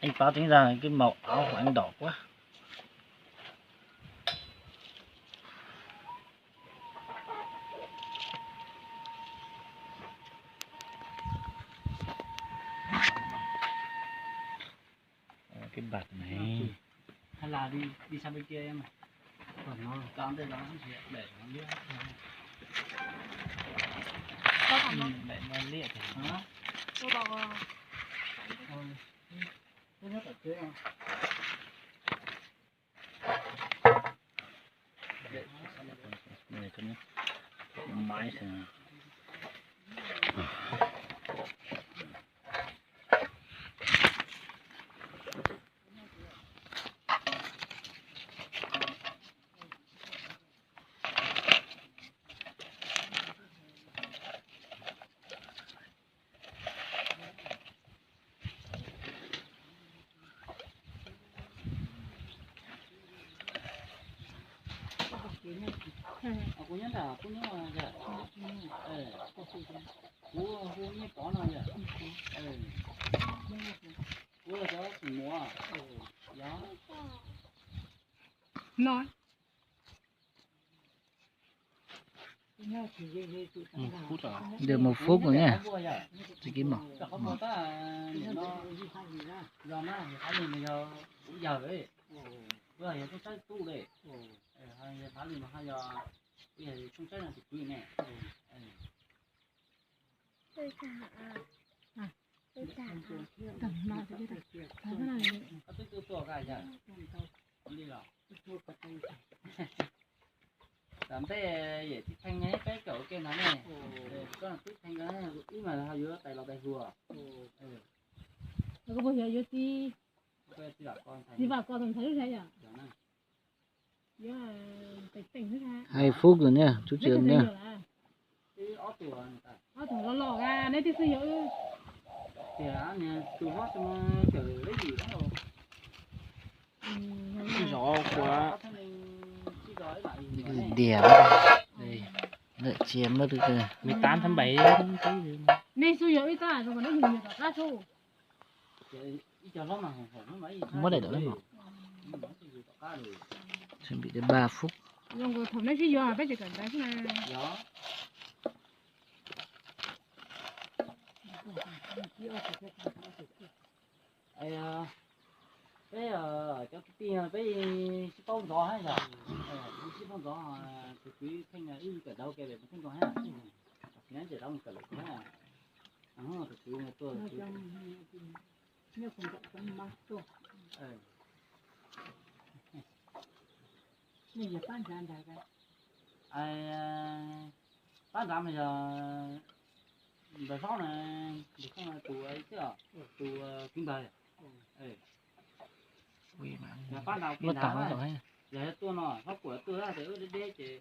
Anh Páo tính ra cái màu áo của anh đỏ quá. Cái bạt này. Hay là đi đi sang bên kia em. Còn nó cắm đây đó không thì để nó liếc. Có còn không? Để nó liếc thì nó. Có còn không? Máy. Kuv nyob nram, kuv nyob, kuv hu Nyiaj Pov no yom. Kuv yog cov tus muam, yog no. Mus Phúc rồi nhá. Tsis kib mov. Tam ntej yawm txiv Theej peb caum ua ke ntag ne. Koj twb Theej wb mas ho yuav tais los tais hluas. Koj puas xyov yuav txiv, txiv Vam Kos tus ntxhais lub ntxhais yom? Yuav Teem Teem xwb. Hais Phúc rồi nha, chú Trường nha. Ob tug los los a, neb twb xwb yog wb. Tiag, tus hlob tus no cawm leb yim lawm. Zov qhuav diam lawm, cia muab me tab thab npaim. Nej xub yog wb tab zoo neb yug yug tom qab xwb. Muab daim tawm los. Chuẩn bị được ba phút. Zoo nkaus thaum neb sib yuav peb tsis kawm ntawv xwb na. Peb cov kwv tij peb sib paub ntxov hab yog, sib paub ntxov, tus kwv Theej wb kawm ntawv ua ke lawm, Theej Nkaus hab, tsis nyob ntsej tau mus kawm lawm hab. Tus kwv tuaj, pab nrad mas yog ntawd hlob na, tus kwv npawg, yog pab nrad ua ke ntag, yog tuaj no hlob kuam tuaj tes wb deb deb ces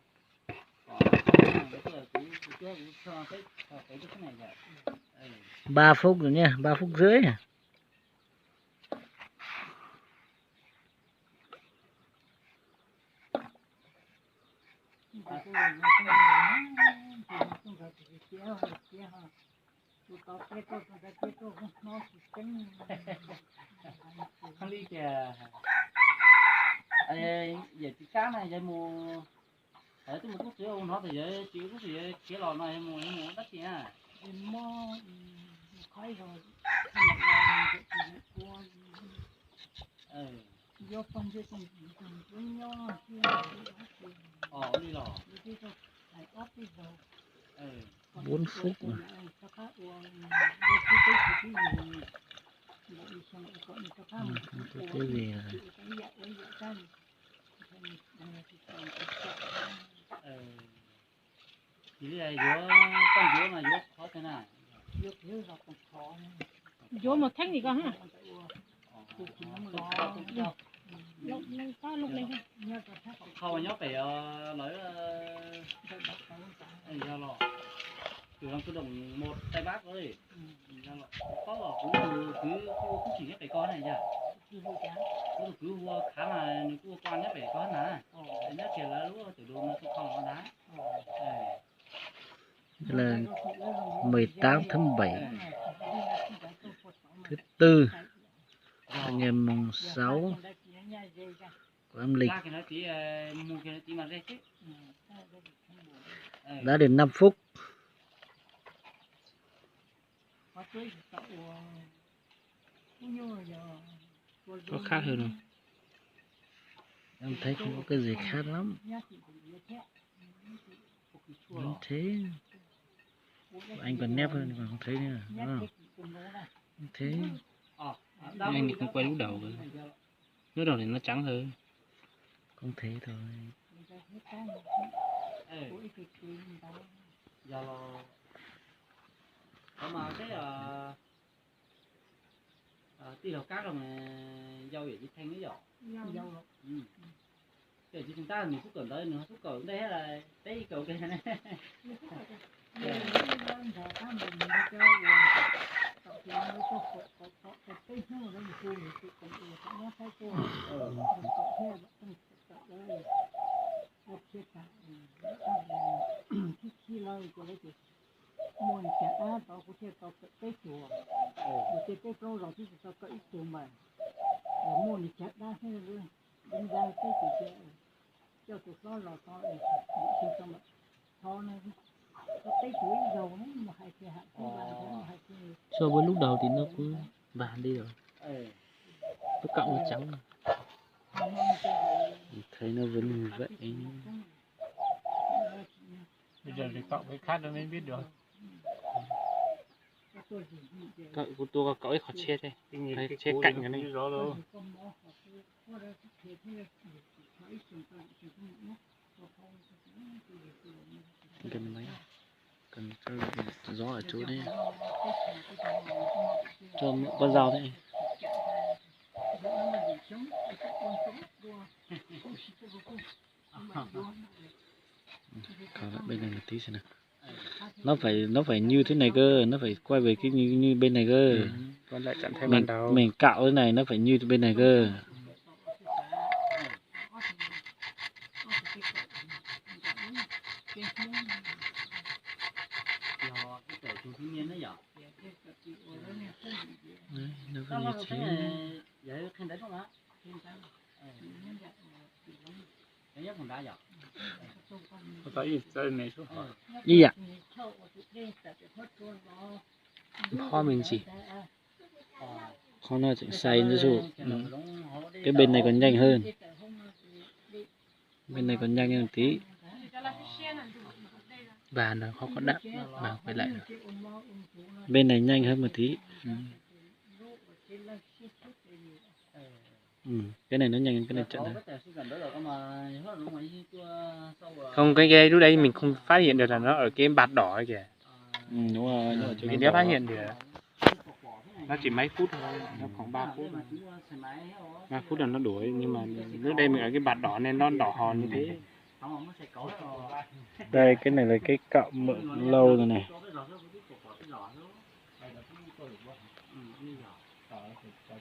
kom tuaj, kuv tuaj kuv tso peb tso peb tuaj xwb na yog. Ba phút rồi nha, ba phút rưỡi. Li tias, yawm txiv Kab na yog mus, yog twb mus tub txwv ua hnov tias yawm txiv tub txwv khiav los no yog mus, yog mus dab tsi na? Ua li los. Bốn phút. Tôi tới về rồi. Yuav, koj yuav mas yuav qhov twg na? Yuav mus theeb li koj ha. Qhov uas nyob pem lawv, yog los, tus zoo tus doom mus Tây Bắc li. Yog los, kuv tus kwv kuj ua tub tsim nyob pem koj na yog. Kuv tus kwv ua khav mas nws kuj ua koj nyob pem koj na. Nyob kiag lawv lub tawm lus no kuj kho los na. Là mười tám tháng bảy thứ tư. Ngày mùng sáu của âm lịch. Đã được năm phút. Có khác hơn không? Em thấy không có cái gì khác lắm. Đúng thế. Anh còn nếp hơn, còn không thấy nữa. Đúng không? Đúng thế. Anh thì không quay lúc đầu rồi. Lúc đầu thì nó trắng hơn. Không thấy thôi. Giờ là có mà cái ờ, ờ, ti lầu cát rồi mà dâu vậy chứ thanh ấy dọ. Dâu. Dâu. Kể chứ chúng ta mình xúc cẩu tới, mình xúc cẩu đây hay là tết cẩu kia này. Muaj li cas dab tod kuv thiaj tau kawm peb tug, ces peb plaub zaus twb tsis tau kawm ib tug mas, muaj li cas dab thiab, peb tsis, coj tus hlob los tod, tsis tau, tho, tau peb tug ib zaug mus hais tias ham, so với lúc đầu thì nó cũng vàng đi rồi, nó cộng nó trắng rồi. Thấy nó vẫn như vậy. Bây giờ thì cộng cái khác nó mới biết được. Cộng, tôi tua cộng ix qhov tsheb đây. Tsheb cạnh cái này. Cần máy, cần cho gió ở chỗ đấy. Cho mượn con dao đấy. Coi lại bên này một tí xem nào. Nó phải, nó phải như thế này cơ, nó phải quay về cái như, như bên này cơ. Mình, mình cạo thế này, nó phải như bên này cơ. Đấy, nó phải như thế. Ib yam. Khó mình chỉ. Khó nó chỉnh sai nữa chứ. Cái bên này còn nhanh hơn. Bên này còn nhanh hơn một tí. Và nó khó có đạn. Và quay lại rồi. Bên này nhanh hơn một tí. Ừ. Ừ, cái này nó nhanh hơn, cái này chậm hơn. Không, cái, cái lúc đấy mình không phát hiện được là nó ở cái bạt đỏ kìa. Ừ, đúng rồi, nó ở chỗ cái đỏ. Mình đã phát hiện được. Nó chỉ mấy phút thôi, nó khoảng ba phút thôi. Ba phút là nó đuổi, nhưng mà lúc đây mình ở cái bạt đỏ nên nó đỏ hòn như thế. Đây, cái này là cái cạo mượn lâu rồi này.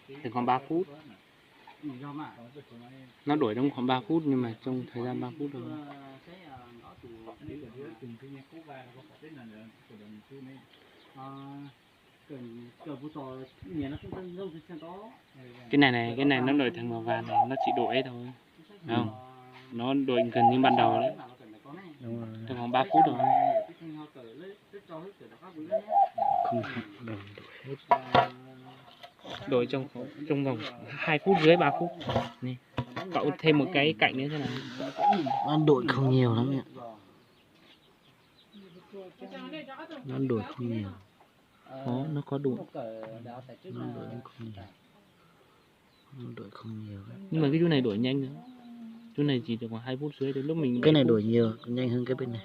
Thì khoảng ba phút. Nó đuổi trong khoảng ba phút, nhưng mà trong thời gian ba phút thôi. Cái này này, cái này nó đuổi thẳng vào vàng này, nó chỉ đuổi ấy thôi. Không, nó đuổi gần như ban đầu đấy. Đúng rồi. Trong vòng ba phút rồi. Không hoạt động được hết. Đuổi trong, trong vòng hai phút rưỡi, ba phút. Này, cậu thêm một cái cạnh nữa thế này. Nó đuổi không nhiều lắm nhỉ. Nó đuổi không nhiều. Có, nó có đuổi. Nó đuổi không nhiều. Nó đuổi không nhiều lắm. Nhưng mà cái chú này đuổi nhanh nữa. Chú này chỉ được khoảng hai phút rưỡi thôi. Lúc mình, cái này đuổi nhiều, còn nhanh hơn cái bên này.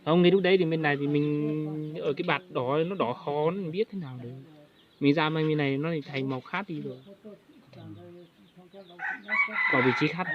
Không, ngay lúc đấy thì bên này thì mình ở cái bạt đó, nó đỏ ho, mình biết thế nào được. Mình ra mang bên này nó thành màu khác đi rồi. Vào vị trí khác.